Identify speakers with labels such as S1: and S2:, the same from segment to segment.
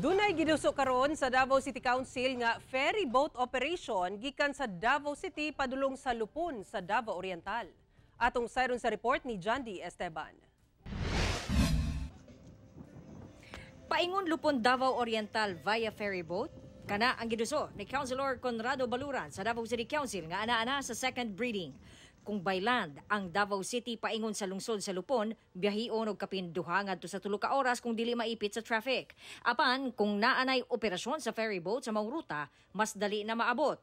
S1: Dunay giduso karon sa Davao City Council nga ferry boat operation gikan sa Davao City padulong sa Lupon sa Davao Oriental. Atong sayron sa report ni John D. Esteban.
S2: Paingon Lupon, Davao Oriental via ferry boat, kana ang giduso ni Councilor Conrado Baluran sa Davao City Council nga ana-ana sa second reading. Kung by land ang Davao City paingon sa lungsod sa Lupon, biyahion og kapin 2 ngadto sa 3 ka oras kung dili maipit sa traffic. Apan kung naanay operasyon sa ferry boat sa maong ruta, mas dali na maabot.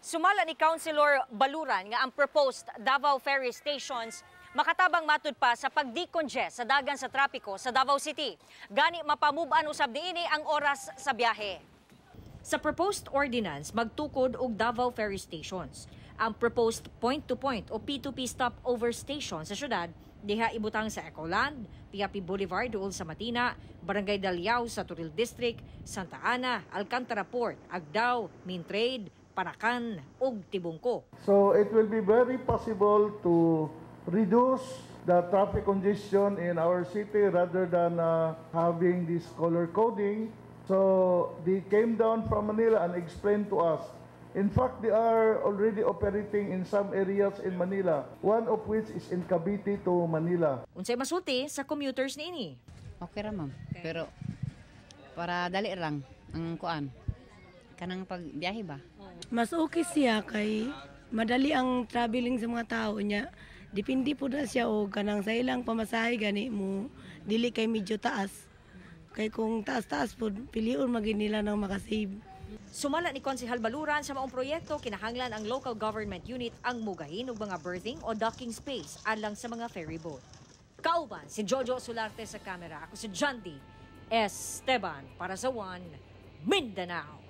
S2: Sumala ni Councilor Baluran nga ang proposed Davao Ferry Stations makatabang matud pa sa pagdecongest sa dagan sa trapiko sa Davao City. Gani mapamuban usab niini ang oras sa biyahe. Sa proposed ordinance, magtukod og Davao Ferry Stations. Ang proposed point-to-point o P2P stopover station sa syudad, diha ibutang sa Ecoland, Piapi Boulevard duol sa Matina, Barangay Daliao sa Toril District, Santa Ana, Alcantara Port, Agdao, Mintrade, Parakan ug Tibungco.
S3: So it will be very possible to reduce the traffic congestion in our city rather than having this color coding. So they came down from Manila and explained to us. In fact, they are already operating in some areas in Manila, one of which is in Cavite to Manila.
S2: Unsay masulti sa commuters niini?
S4: Okay ra, ma'am. Pero para dali lang ang kuan. Kanang pagbiyahe ba?
S5: Mas okay siya kay madali ang traveling sa mga tao niya. Depende po na siya o kanang sa ilang pamasahe gani mo dili kay medyo taas. Kay kung taas-taas po, pilion magin nila ng makasave.
S2: Sumala ni Konsehal Baluran, sa maong proyekto, kinahanglan ang local government unit ang mugahin og mga berthing o docking space alang sa mga ferry boat. Kauban si Jojo Solarte sa kamera. Ako si John D. Esteban para sa One Mindanao.